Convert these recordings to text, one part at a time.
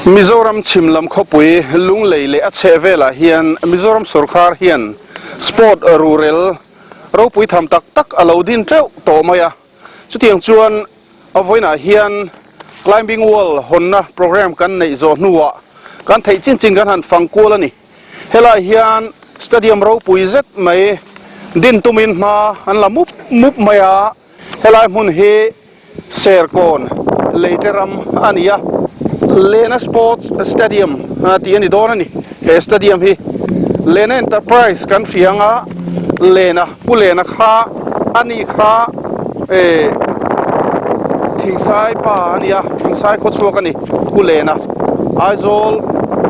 Mizoram chhim lam khawpui Lunglei leh a chheh velah hian Mizoram sorkar hian sport rurel ropui tham tak tak a lo din teuh tawh mai a. Chutiang chuan a vawiinah hian climbing wall hawnna programme kan neih zawh hnuah kan theih chin chin kan han fang kual a ni. Helai hian stadium ropui zet mai din tumin hma an la mup mup mai a. Helai hmun hi Serkawn leite ram a ni a, Lena Sports Stadium tih a ni dawn a ni. He stadium hi Lena Enterprise kan hria anga Lena, Pu Lena kha a ni kha eh Thingsai pa a ni a, Thingsai khawchhuak a ni Pu Lena. Aizawl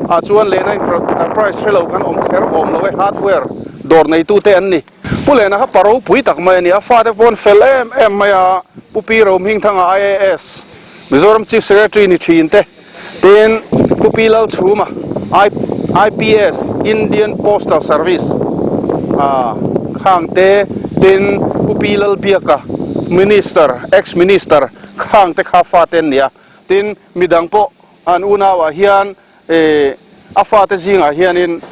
ah chuan Lena Enterprise hrelo kan awm kher awm lo e, hardware dawr neitute an ni. Pu Lena kha pa ropui tak mai a ni a, fate pawh an fel em em mai a, Pu Pi Rohmingthanga IAS, Mizoram Chief Secretary ni thin te, tin Pu Pi Lalchhuma IPS, Indian Postal Service, ah khang te, tin Pu Pi Lalbiaka Minister, Ex-Minister khang te kha fate an ni a, tin midang pawh an unauah hian eh a fate zingah hianin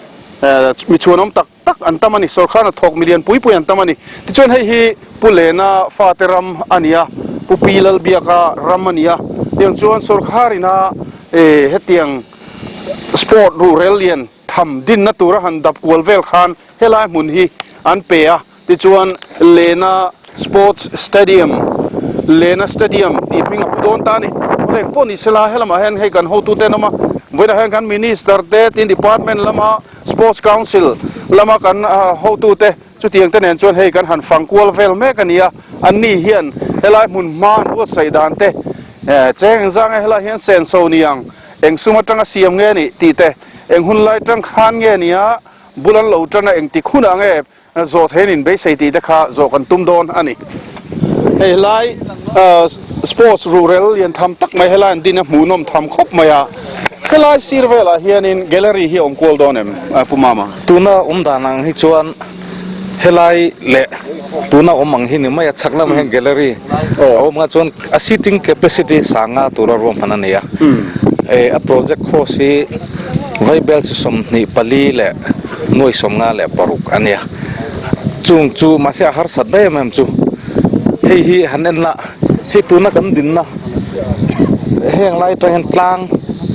eh mi chhuanawm tak tak an tam a ni, sorkar hnathawk milian pui pui an tam a ni. Tichuan hei hi Pu Lena fate ram a ni a, Pu Pi Lalbiaka ram a ni a, tiang chuan sorkar ina eh hetiang sport ruhrel lian tham dinna tura han dap kual vel khan helai hmun hi an pe a. Tichuan Lena Sports Stadium, Lena Stadium tih hming a pu dawn ta a ni. Awle pawh ni sela helamah hian hei kan hotute an awm a, vawiinah hian kan Minister te tin Department lama Sports Council lama kan hotute chutiang te nen chuan hei kan han fang kual vel mek a ni a, anni hian helai hmun hma an buatsaih dan te cheng engzang nge helai hian senso ni ang, eng sum atanga siam nge ni tih te, eng hun lai tang khan nge ni a, bul an lo tan a engtik hunah nge Zawh thei an inbeisei tih te kha zawh kan tum dawn a ni. Hei helai sports ruhrel lian tham tak mai helai an din a hmuhnawm tham khawp mai a. Helai sir velah hianin gallery hi a awm kual dawn em Pu Mama? Tuna awm dan ang hi chuan helai leh tuna awm ang hi ni mai a, chhak lamah hian gallery a awm ang a chuan a seating capacity sanga tura ruahman a ni a. A project cost hi Vaibel chi 24 leh nuai 56 a nia. Chung chu mahse a harsat daih em em chu hei hi han en la, hei tuna kan dinna heng lai atang hian tlang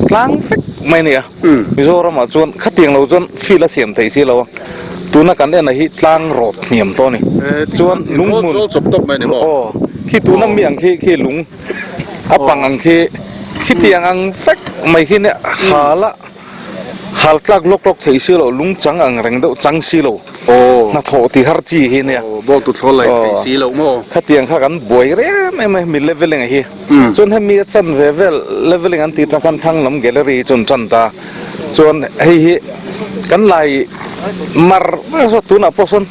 tlang vek mai a ni a. Mizoramah chuan khatiang lo chuan field a siam theih si lo a, tuna kan en a hi tlang rawt hniam tawh a ni. Chuan lung hmun aw khi tuna mi ang khi khi lung a pang ang khi khitiang ang vek mai khi nia hal a hal tlak lawk lawk thei si lo lung chang ang reng deuh chang si lo hnathawh ti har chi hi nia ball tu thlawl lai thei si lo maw khatiang kha kan buai rem em a mi leveling a hi chuan hemi a chan ve vel leveling an tih tak khan thlang lam gallery hi chu an tan ta chuan hei hi kan lai mar tunah pawh sawn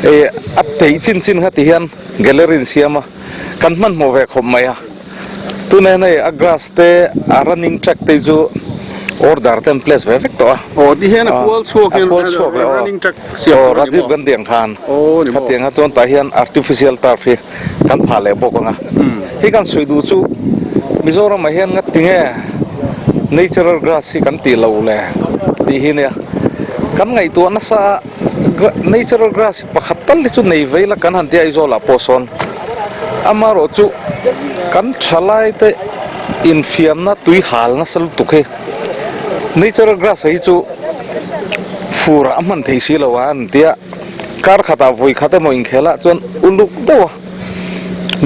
eh a theih chin chin kha ti hian gallery an siam a. Kan hmanhmawh ve khawp mai a, tuna hian hei a grass te a running track te chu order te an place ve vek tawh a. Aw ti hian a kual chhuak hian a kual chhuak leh aw running track siam aw Rajiv Gandhi ang khan aw ni maw khatiang kha chuan tah hian artificial turf hi kan phah leh bawk ang a, hei kan sawi duh chu Mizoram ah hian ngatinge natural grass hi kan tih lo le tih hi nia kan ngaihtuah nasa a. Natural grass hi pakhat tal hi chu nei vei la kan han tia Aizawlah pawh sawn amaherawh chu kan thalai te infiamna tui hal nasa lutuk hi natural grass hi chu fur ah a hman thei si lo a an tia kar khatah vawi khat emaw inkhel ah chuan uluk deuh a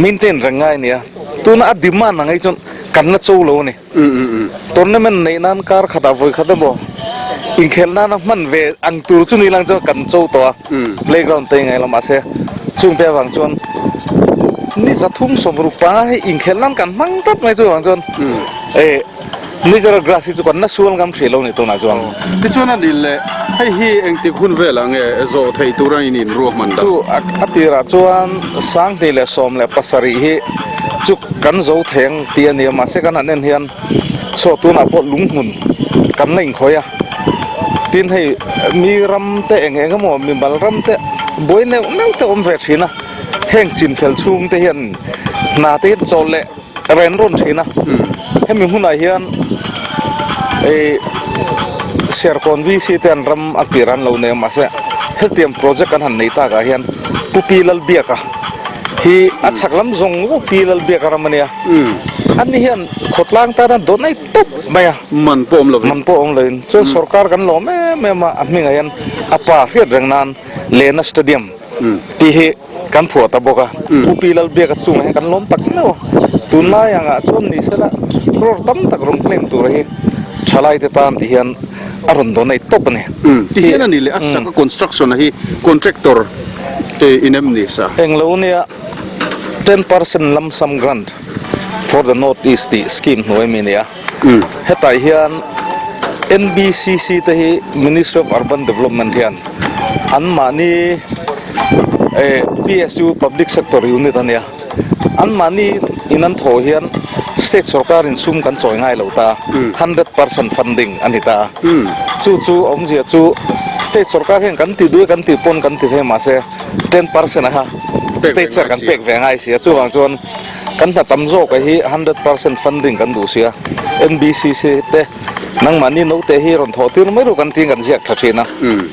maintain reng ngai a ni a tuna a demand ang hi chuan kan la cho lo a ni. Tournament neih nan kar khatah vawi khat emaw inkhelh nana hman ve ang tur chu ni lang chuan kan cho tawh a, playground te ngai lo mahse chungte avang chuan ni 360 panga hei inkhelh nan kan hmang tlat mai chuvang chuan eh natural grass hi chu kan la sual ngam hrih lo ni tunah chuan. Tichuan a ni le, hei hi engtik hun velah nge zawh theih tura in inruahman dah? Chu a tirah chuan 2017 hi chu kan zo thei ang tih a ni a, mahse kan han en hian saw tunah pawh lunghmun kan la inkhawih a, tin hei mi ram te eng eng emaw mimal ram te buai neuh neuh te awm ve thin a, heng chinfel chhung te hian hna te hian chawl leh ren rawn thin a, hemi hmunah hian. Hei Serkawn VC te an ram a tir an lo nei a mahse hetiang project an han nei tak ah hian Pu Pi Lalbiaka hi a chhak lam zawng zawng Pi Lalbiaka ram a nia. Ani hian khawtlang tana donate tawp mai a. Man pawh awm lovin. Man pawh awm lovin. Chuan sorkar kan lawm em em a, a hmingah hian a pa hriat reng nan Lena Stadium tih hi kan phuah ta bawk a. Pu Pi Lalbiaka chungah hian kan lawm tak meuh a. Tunlai angah chuan ni sela crore tam tak rawn claim tura hi thalaite tan ti hian a rawn donate tawp a ni. Ti hian a ni leh a sak a construction a hi contractor te in em ni sa? Englo nia 10% lump sum grant for the North East tih scheme hnuai mi a ni a. Hetah hian NBCC te hi Ministry of Urban Development hian anmahni PSU Public Sector Unit a nia. Anmahni in an thaw hian State sorkar in sum kan chawi ngai lo ta a, 100% funding a ni ta a. Chu chu awmzia chu State sorkar hian kan ti duh e kan tih pawn kan ti thei mahse 10% a kha State sir kan pek ve ngai si a. Chuvang chuan Kan hna tam zawk ah hi 100% funding kan duh sia, NBCC te nangmahni naute hi rawn thawh tir mai ru kan tiin kan ziak tha thin a,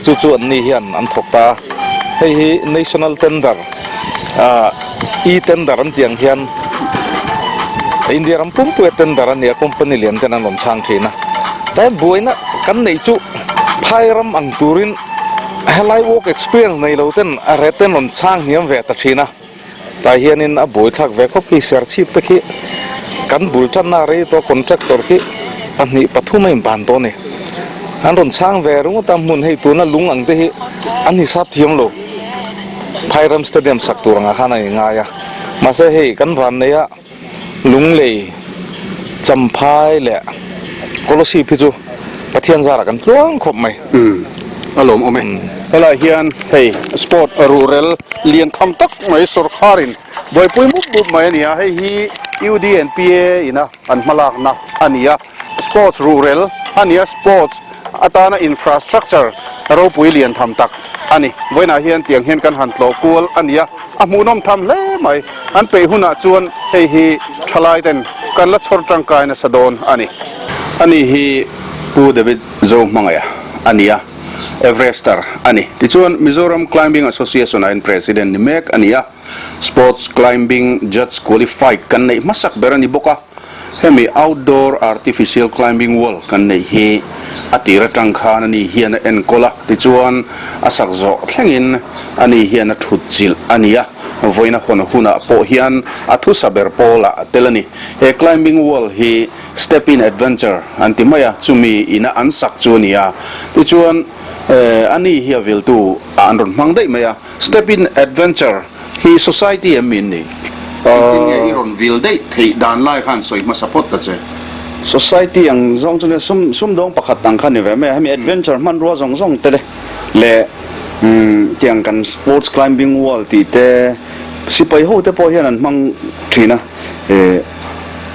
chu chu anni hian an thawk ta a, hei hi national tender ah e-tender an tih ang hian India ram pumpuia tender a nia company lian ten an rawn chhang thin a, tlai buaina kan neih chu phai ram ang turin helai work experience nei lo ten a rate ten rawn chhang hniam ve ta thin a. Tah hianin a buaithlak ve khawp khi serchhip te khi kan bul tanna rei tawh contractor khi pahnih pathum a inban tawh a ni. An rawn chhang ve ringawt a hmun hei tuna lung ang te hi an hisap thiam lo. Phairam stadium sak tur angah khan a inngai a mahse hei kan van neih a. Lunglei, Champhai leh Kolosip hi chu Pathian zarah kan tluang khawp mai. Umm a lawm awm e. Helai hian hei sport ruhrel lian tham tak mai sawrkharin buaipui mup mup mai a ni a, hei hi UDNPA ina an hmalakna a ni a, sports ruhrel a ni a, sports atana infrastructure ropui lian tham tak a ni. Vawiinah hian tiang hian kan han tlawh kual a ni a, a hmuhnawm tham hle mai. An peih hunah chuan hei hi thalai ten kan la chhawr tangkai nasa dawn a ni. Ani hi Pu David Zohmangaia a ni a, Everester a ni. Tichuan Mizoram Climbing Association ah hian President ni mek a ni a, Sports Climbing Judge Qualified kan neih hmasak ber a ni bawk a. Hemi outdoor artificial climbing wall kan neih hi a tir atang khan ani hian a enkawl a, tichuan a sak zawh thlengin ani hian a thut chilh a ni a, vawiin a hawn hunah pawh hian a thusa ber pawlah a tel a ni. He climbing wall hi step in adventure an ti mai a, chumi ina an sak chu a ni a, tichuan ani hi a viltu ah an rawn hmang daih mai a. Step in Adventure hi society em min ni? Engtin nge i rawn vil daih theih dan lai khan sawi hmasa phawt ta che? Society ang zawng chu sum sumdawng pakhat ang kha ni ve mai a, hemi adventure hmanrua zawng zawng te leh tiang kan sports climbing wall tih te sipai ho te pawh hian an hmang thin a,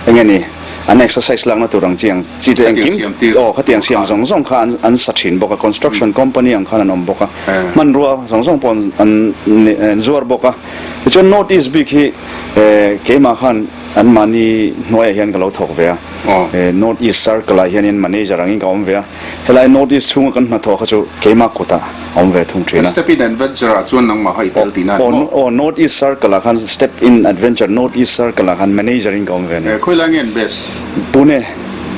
eng nge ni an exercise lakna tur ang chi ang chi te engkim aw khatiang siam zawng zawng kha an sa thin bawk a, construction company ang khan an awm bawk a. Hmanrua zawng zawng pawh an zuar bawk a. Tichuan North East bik hi keimah khan anmahni hnuaiah hian ka lo thawk ve a. North East Circle ah hianin manager angin ka awm ve a. Helai North East chhunga kan hnathawh kha chu keimah kutah a awm ve thung thin a. Step in Adventure ah chuan nangmah kha i tel tihna a ni maw? Aw, North East Circle ah khan Step in Adventure North East Circle ah khan manager in ka awm ve a ni. Khawilai nge an base? Pune,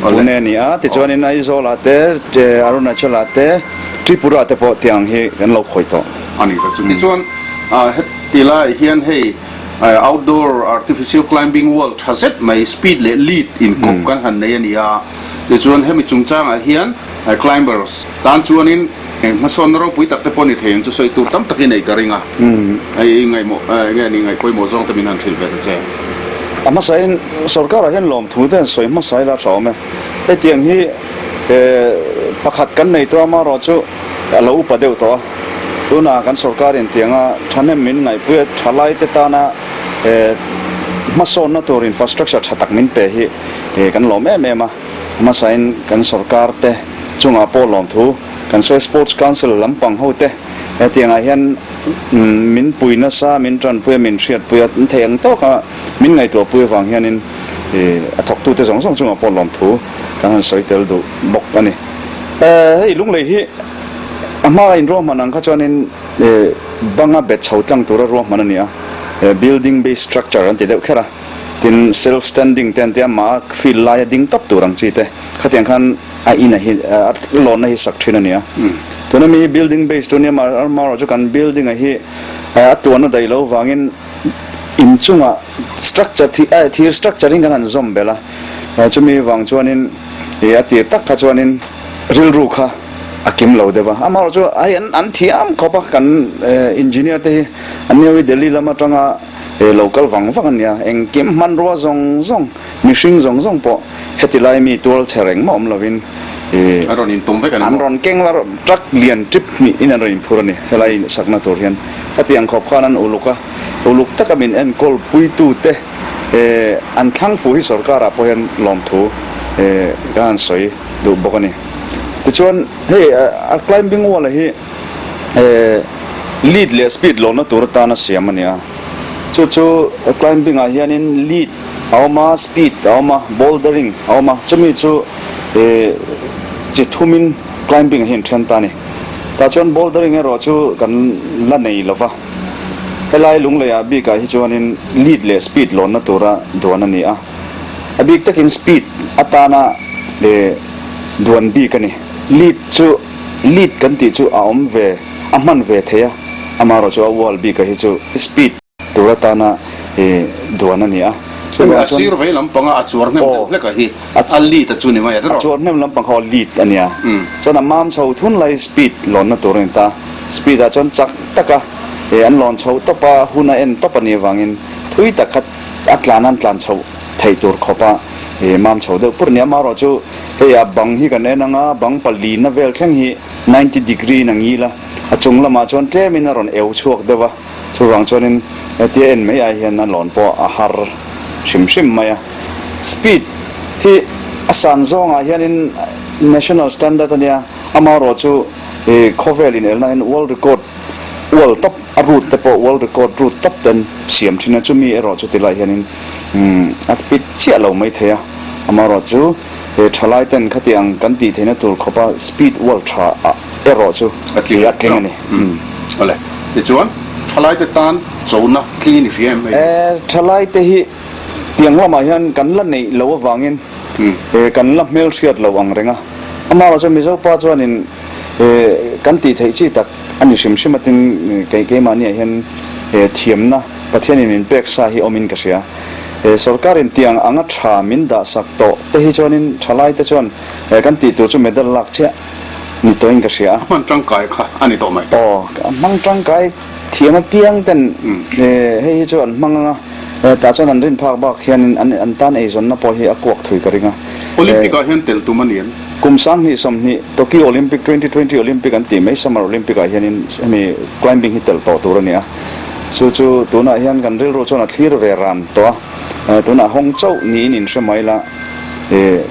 Pune a ni a. Tichuanin Aizawl ah te, Arunachal ah te, Tripura te pawh tiang hi kan lo khawih tawh. A ni tak chu. Tichuan heti laiah hian hei outdoor artificial climbing wall tha zet mai speed leh lead inkawp kan han nei a ni a. Tichuan hemi chungchangah hian climbers tan chuanin hmasawnna ropui tak te pawh ni thei ang chu sawi tur tam tak i nei ka ring a. I ngaihmawh enge ni ngaih pawimawh zawng te min han hrilh ve ta che. A hmasain sorkarah hian lawmthu te an sawi hmasa ila tha awm e. Hetiang hi pakhat kan nei tawh a, amaherawhchu a lo upa deuh tawh a. Tunah kan sorkar in tianga thahnem min ngaihpui a, thalaite tana hmasawnna tur infrastructure tha tak min pe hi kan lawm em em a. Hmasain kan sorkar te chungah pawh lawmthu kan sawi a, Sports Council lampang ho te hetiangah hian min pui nasa, min tanpui a, min hriatpui a, an theih ang tawka min ngaihtuahpui avang hianin. A thawktute zawng zawng chungah pawh lawmthu kan han sawi tel duh bawk a ni. Hei lunglei hi a hmaa inruahman ang kha chuanin banga bet chho tlang tura ruahman a ni a, building based structure an ti deuh kher a, tin self standing te an ti a, mah field laia ding tawp tur ang chi te khatiang khan a in a hi a lawnna hi sak thin a ni a. Tuna mi hi building based tur a ni a, amaherawhchu kan building a hi a tuanna daih loh vangin inchungah structure thi eh thir structure in kan han zawm belh a, chumi vang chuanin ih a tir tak kha chuanin rilru kha a kim lo deuh a, amaherawh chu hei an an thiam khawp a kan eh engineer te hi an ni ho hi Delhi lam atanga eh lo kal vang vang a nia, engkim hmanrua zawng zawng mihring zawng zawng pawh heti lai mi tual chhe reng mah awm lovin ih An rawn intum vek a ni an maw? rawn keng la truck lian trip hnih in an rawn inphur a ni helai sakna tur hian khatiang khawp khan an uluk a. Uluk taka min enkawl puitute an thlang fuh hi sorkarah pawh hian lawmthu ka han sawi duh bawk a ni. Tichuan hei a climbing wall-a hi lead leh speed lawnna tur atana siam a ni a. Chu chu climbing-ah hianin lead a awm a, speed a awm a, bouldering a awm a, chumi chu chi thumin climbing-ah hian then ta a ni. Tah chuan bouldering erawh chu kan la nei lo va. Helai Lungleiah bikah hi chuanin lead leh speed lawnna tura duan a ni a, a bik takin speed atana duan bik a ni. Lead chu lead kan tih chu a awm ve, a hman ve thei a, amaherawh chu a wall bikah hi chu speed tur atana duan a ni a. Chuvang chuan. A sir vei lampanga a chuar hnem deuh hlek a hi a lead a chu ni mai a tiraw? A chuar hnem lampang kha aw lead a nia. Chuan a mam chho thun lai speed lawnna tur a ni ta. Speed ah chuan chak taka eh an lawn chho tawp a, hun a en tawp a nih avangin thui tak kha a tlan an tlan chho theih tur khawp a eh mam chho deuh pur a ni. Amaherawh chu hei a bang hi kan en ang a, bang palina vel thleng hi ninety degree in a ngil a, a chung lamah chuan tlemin a rawn eu chhuak deuh a, chuvang chuanin hetia en mai ai hian a lawn pawh a har hrim hrim mai a. Speed hi a san zawngah hianin national standard a nia, amaherawh chu I khawvel inelna hian world record ual tawp a route te pawh world record route tawp ten siam thin a, chumi erawh chu tilai hianin a fit chiah lo mai thei a, amaherawh chu he thalai ten khati ang kan tih theihna tur khawpa speed world tha ah erawh chu a tling a tling a ni. Awle, tichuan thalai te tan chona tling in i hria em hei? E, thalai te hi tiang lamah hian kan la neih loh avangin kan la hmelhriat lo ang reng a. Amaherawh chuan Mizo pa chuanin kan tih theih chi tak a ni hrim hrim a tin kei keimahniah hian thiamna Pathianin min pek sa hi awmin ka hria. Sorkarin tiang anga tha min dahsak tawh te hi chuanin thalaite chuan kan tih tur chu medal lak chiah ni tawhin ka hria a. A hman tangkai kha a ni tawh mai. Aw, a hmang tangkai thiam apiang ten hei hi chu an hmang anga tah chuan an rin phak bak hianin an tan eizawnna pawh hi a kuak thui ka ring a. Olympic ah hian tel tum a ni em? Kum 2020 Tokyo Olympic 2020 Olympic an tih mai Summer Olympic ah hianin hemi climbing hi tel tawh tur a ni a. Chu chu tunah hian kan rilru chuan a thlir ve ran tawh a, tunah hawng chauh niin in hre mai la,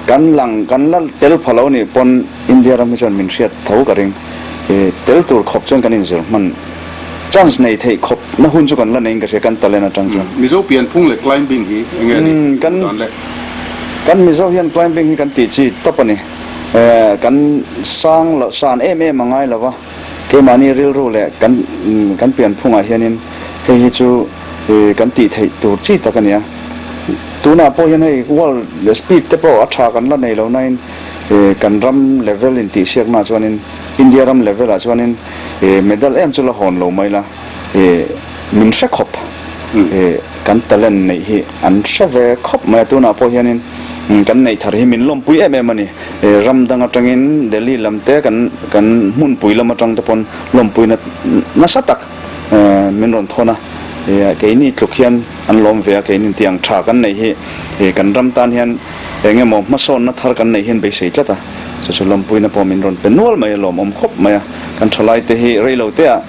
kan lang kan la tel pha lo nih pawn India ram hi chuan min hriat tho ka ring. Tel tur khawp chuan kan inzir hman chance nei theih khawp na hun chu kan la neiin ka hria kan talent atang chuan. Mizo pianphung leh climbing hi eng nge ni kan dan le? Kan Mizo hian climbing hi kan tih chi tawp a ni. Kan sang lo san em em a ngai lo va, keimahni rilru leh kan kan pianphungah hianin hei hi chu kan tih theih tur chi tak a ni a. Tunah pawh hian hei world speed te pawh a tha kan la nei lo nain kan ram level intihsiaknaah chuanin India ram level ah chuanin medal em chu la hawn lo mai la, min hre khawp, kan talent neih hi an hre ve khawp mai a, tunah pawh hianin kan neih thar hi min lawmpui em em a ni, ram dang atangin Delhi lam te kan kan hmunpui lam atang te pawn lawmpui na nasa tak min rawn thawn a, keini tluk hian an lawm ve a, keini tiang tha kan neih hi kan ram tan hian eng emaw hmasawnna thar kan neih hian beisei tlat a. Chu chu lawmpuina pawh min rawn pe nual mai a, lawmawm khawp mai a. Kan thalaite hi rei lo te ah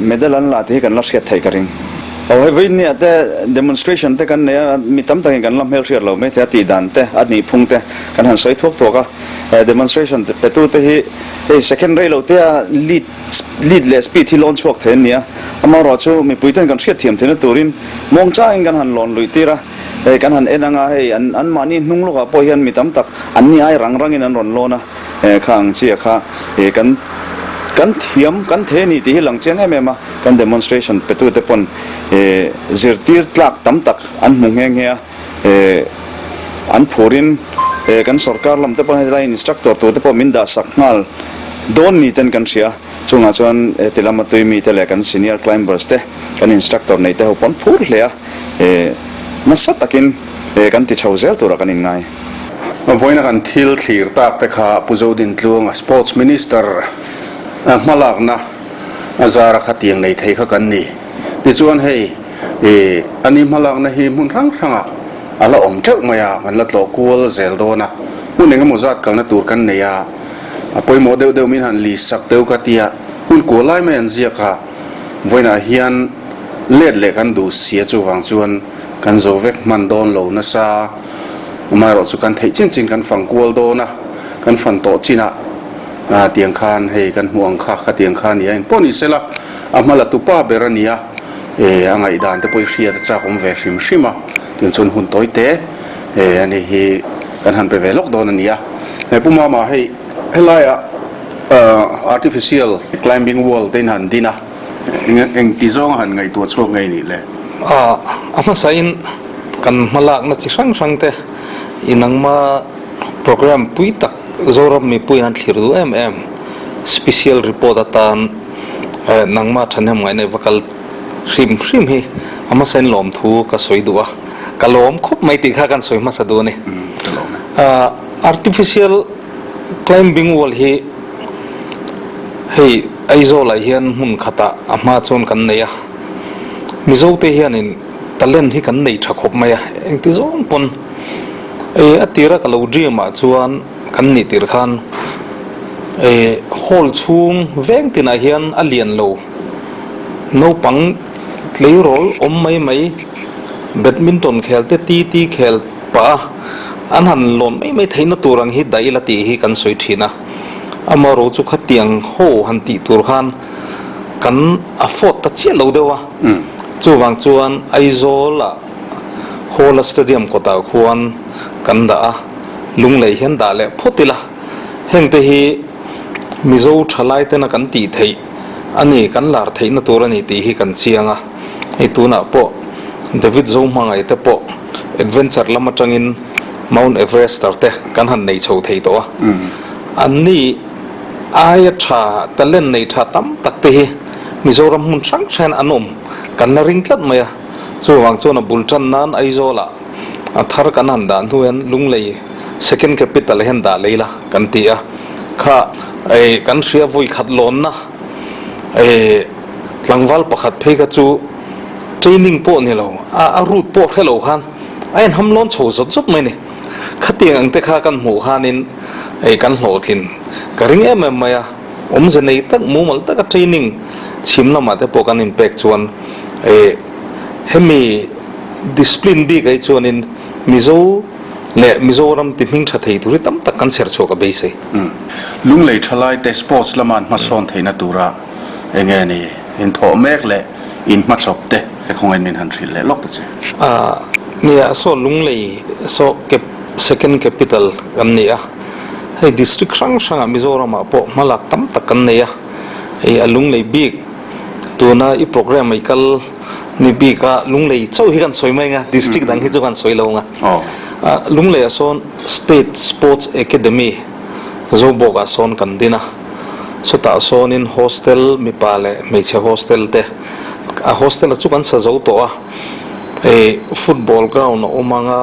medal an la te hi kan la hriat theih ka ring. Aw hei vawiinniah te demonstration te kan nei a, mi tam takin kan la hmelhriat lo mai thei a, tih dan te, a nih phung te kan han sawi thuak thuak a. Demonstration petu te hi hei second rei lo te a lead lead leh speed hi lawn chhuak thei an ni a, amaherawhchu mipui ten kan hriat thiam theihna turin muangchangin kan han lawn luih tir a. Hei kan han en anga hei an anmahni hnung lawkah pawh hian mi tam tak anni ai rang rangin an rawn lawn a, kha ang chiah kha kan kan thiam kan thei a ni tih hi lang chiang em em a, kan demonstration petute pawn zirtir tlak tam tak an hmu nghe nghe a. An phurin kan sorkar lam te pawh helai instructor tur te pawh min dah sak nghal dawn ni ten kan hria. Chungah chuan heti lama tui mi te leh kan senior climbers te kan instructor nei te ho pawh an phur hle a, nasa takin kan ti chho zel turah kan inngai. Vawiina kan thil thlir tak te kha Pu Zodintluanga Sports Minister hmalakna a zara khatiang nei thei kha kan ni. Tichuan hei Ih, ani hmalakna hi hmun hrang hrangah a la awm teuh mai a, kan la tlawh kual zel dawn a, hmun eng emaw zat kalna tur kan nei a, a pawimawh deuh deuh min han list sak deuh ka tia, hmun kual lai mai an ziak a, vawiinah hian let leh kan duh sia chuvang chuan kan zo vek hman dawn lo nasa, amaherawh chu kan theih chin chin kan fang kual dawn a, kan fan tawh chinah tiang khan hei kan hmuh ang kha khatiang kha a ni a, engpawh ni sela a hma la tupa ber a ni a. E a ngaihdan te pawh i hriat a chak awm ve hrim hrim a, tin chuan hun tawi te e ani hi kan han pe ve lawk dawn a ni a. He Pu Mama hei helaiah artificial climbing wall te in han din a, eng ti zawng a han ngaihtuah chhuak ngei nih le? A hmasain kan hmalakna chi hrang hrang te inangma program pui tak Zoram mipuiin an thlir duh em em special report atan Nangmah thahnem ngaihna i va kal hrim hrim hi a hmasain lawmthu ka sawi duh a, ka lawm khawp mai tih kha kan sawi hmasa duh a ni. Artificial climbing wall hi hei Aizawlah hian hmun khatah a hma chuan kan nei a, Mizote hianin talent hi kan nei tha khawp mai a, engti zawng pawn a tira ka lo dream ah chuan Kan nih tir khan eh hall chhung veng tinah hian a lian lo naupang tleirawl awm mai mai badminton khel te ti khel pah a an han lawn mai mai theihna tur ang hi daih ila tih hi kan sawi thin a amaherawh chu khatiang ho han tih tur khan kan afford ta chiah lo deuh a chuvang chuan Aizawl ah hall a stadium kawtah khuan kan dah a. Lunglei hian dah leh phawt ila, hengte hi Mizo thalai tena kan tih theih a ni, kan lar theihna tur a ni tih hi kan chiang a. Hei tunah pawh David Zohmangai te pawh adventure lam atangin Mount Everester te kan han nei chho thei tawh a. Anni aia tha, talent nei tha tam tak te hi Mizoram hmun hrang hrangin an awm kan la ring tlat mai a. Chuvang chuan a bul tan nan Aizawlah A thar kan han dah hnu hian Lunglei second capital hian dah lei la kan ti a, kha ei kan hria vawi khat lawnna ei tlangval pakhat phei kha chu training pawh ni lo a a route pawh hre lo khan a inham lawn chho zawt zawt mai a ni. Khatiang ang te kha kan hmuh khanin ei kan hlawhtlin ka ring em em mai a, awmze nei tak mumal taka training chhim lamah te pawh kan inpek chuan ei hemi Discipline bik ai chuanin Mizo leh Mizoram ti hming tha thei tur hi tam tak kan chher chhuak a beisei. Lunglei thalaite sports lama an hmasawn theihna tura eng nge ni inthawh mek leh inhmachhawp te khawngain min han hrilh leh lawk ta che. Nia, saw Lunglei saw second capital kan ni a, hei district hrang hrangah Mizoramah pawh hmalak tam tak kan nei a, hei a Lunglei bik tuna i programme i kal Ni bik a Lunglei chauh hi kan sawi mai ang a, district dang hi chu kan sawi lo ang a. Lunglei ah sawn State Sports Academy Zobawk ah sawn kan din a, chutah sawnin hostel mipa leh hmeichhe hostel te, a hostel a chu kan sa zo tawh a, hei football ground a awm ang a,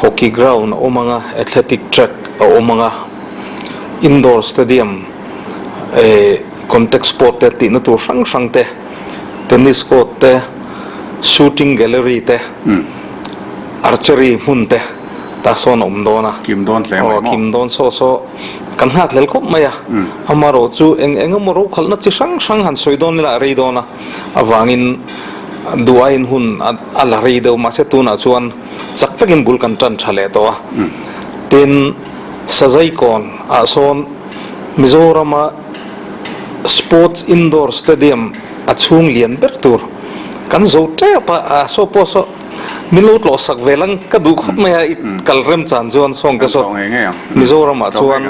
hockey ground a awm ang a, athletic track a awm ang a, indoor stadium contact sport te tihna tur hrang hrang te, tennis court te, shooting gallery te, archery hmun te tah sawn a awm dawn a. Kim dawn hle mai maw? Kim dawn saw saw kan nghak hlel khawp mai a. Amaherawh chu eng eng emaw rokhalhna chi hrang hrang han sawi dawn ila a rei dawn a, avangin duh aiin hun a la rei deuh mahse tunah chuan chak takin bul kan tan tha leh tawh a. Tin, Sazaikawn ah sawn Mizorama Sports Indoor Stadium a chhung lian ber tur kan zo tep a, a saw pawh saw Min lo tlawh sak ve lang ka duh khawp mai a, i kal rem chan chuan sawng te saw Mizoram ah chuan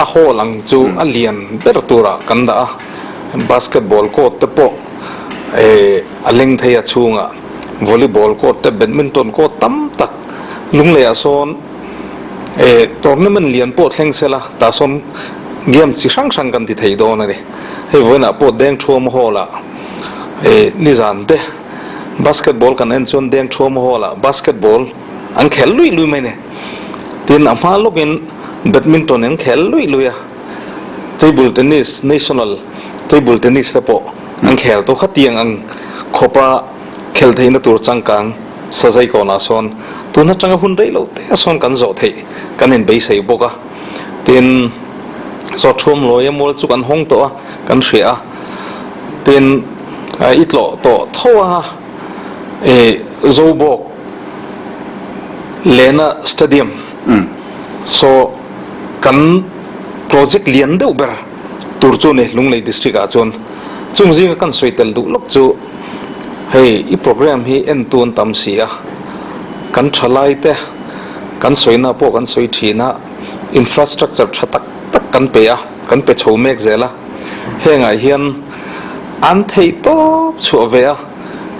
a hall ang chu a lian ber turah kan dah a, basketball court te pawh a leng thei a chhungah volleyball court te badminton court tam tak Lunglei ah sawn tournament lian pawh thleng se la tah sawn game chi hrang hrang kan ti thei dawn a ni. Hei vawiinah pawh Dengthuam hall ah nizan te. Basketball kan en chuan Dengthuam Hall ah basketball an khel luih luih mai a ni. Tin, a hma lawkin badminton an khel luih luih a, table tennis, national table tennis te pawh an khel tawh khatiang ang khawpa khel theihna tur changkang Sazai kawnah sawn tun atanga hun rei lo te sawn kan zawh theih kan inbeisei bawk a. Tin, Zawthuam Lawia mual chu kan hawng tawh a, kan hria a. Tin, i tlawh tawh tho a, i Zobawk Lena Stadium saw kan project lian deuh ber tur chu ni Lunglei District ah chuan chung zinga kan sawi tel duh lawk chu hei i program hi en tu an tam si a, kan thalai te kan sawina pawh kan sawi thin a, infrastructure tha tak tak kan pe a, kan pe chho mek zel a. Hengah hian an theih tawp chhuah ve a,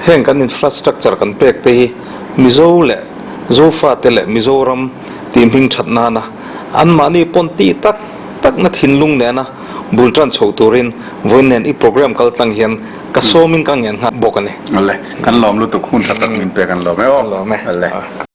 heng kan infrastructure kan pek te hi Mizo leh Zofate leh Mizoram tih hming that nana anmahni pawn tih tak takna thinlung nena bul tan chho turin vawiin nen i program kal tlang hian ka sawmin ka ngen nghal bawk a ni. Awle, kan lawm lutuk hun tha tak min pek an lawm e aw. Kan lawm e. Awle.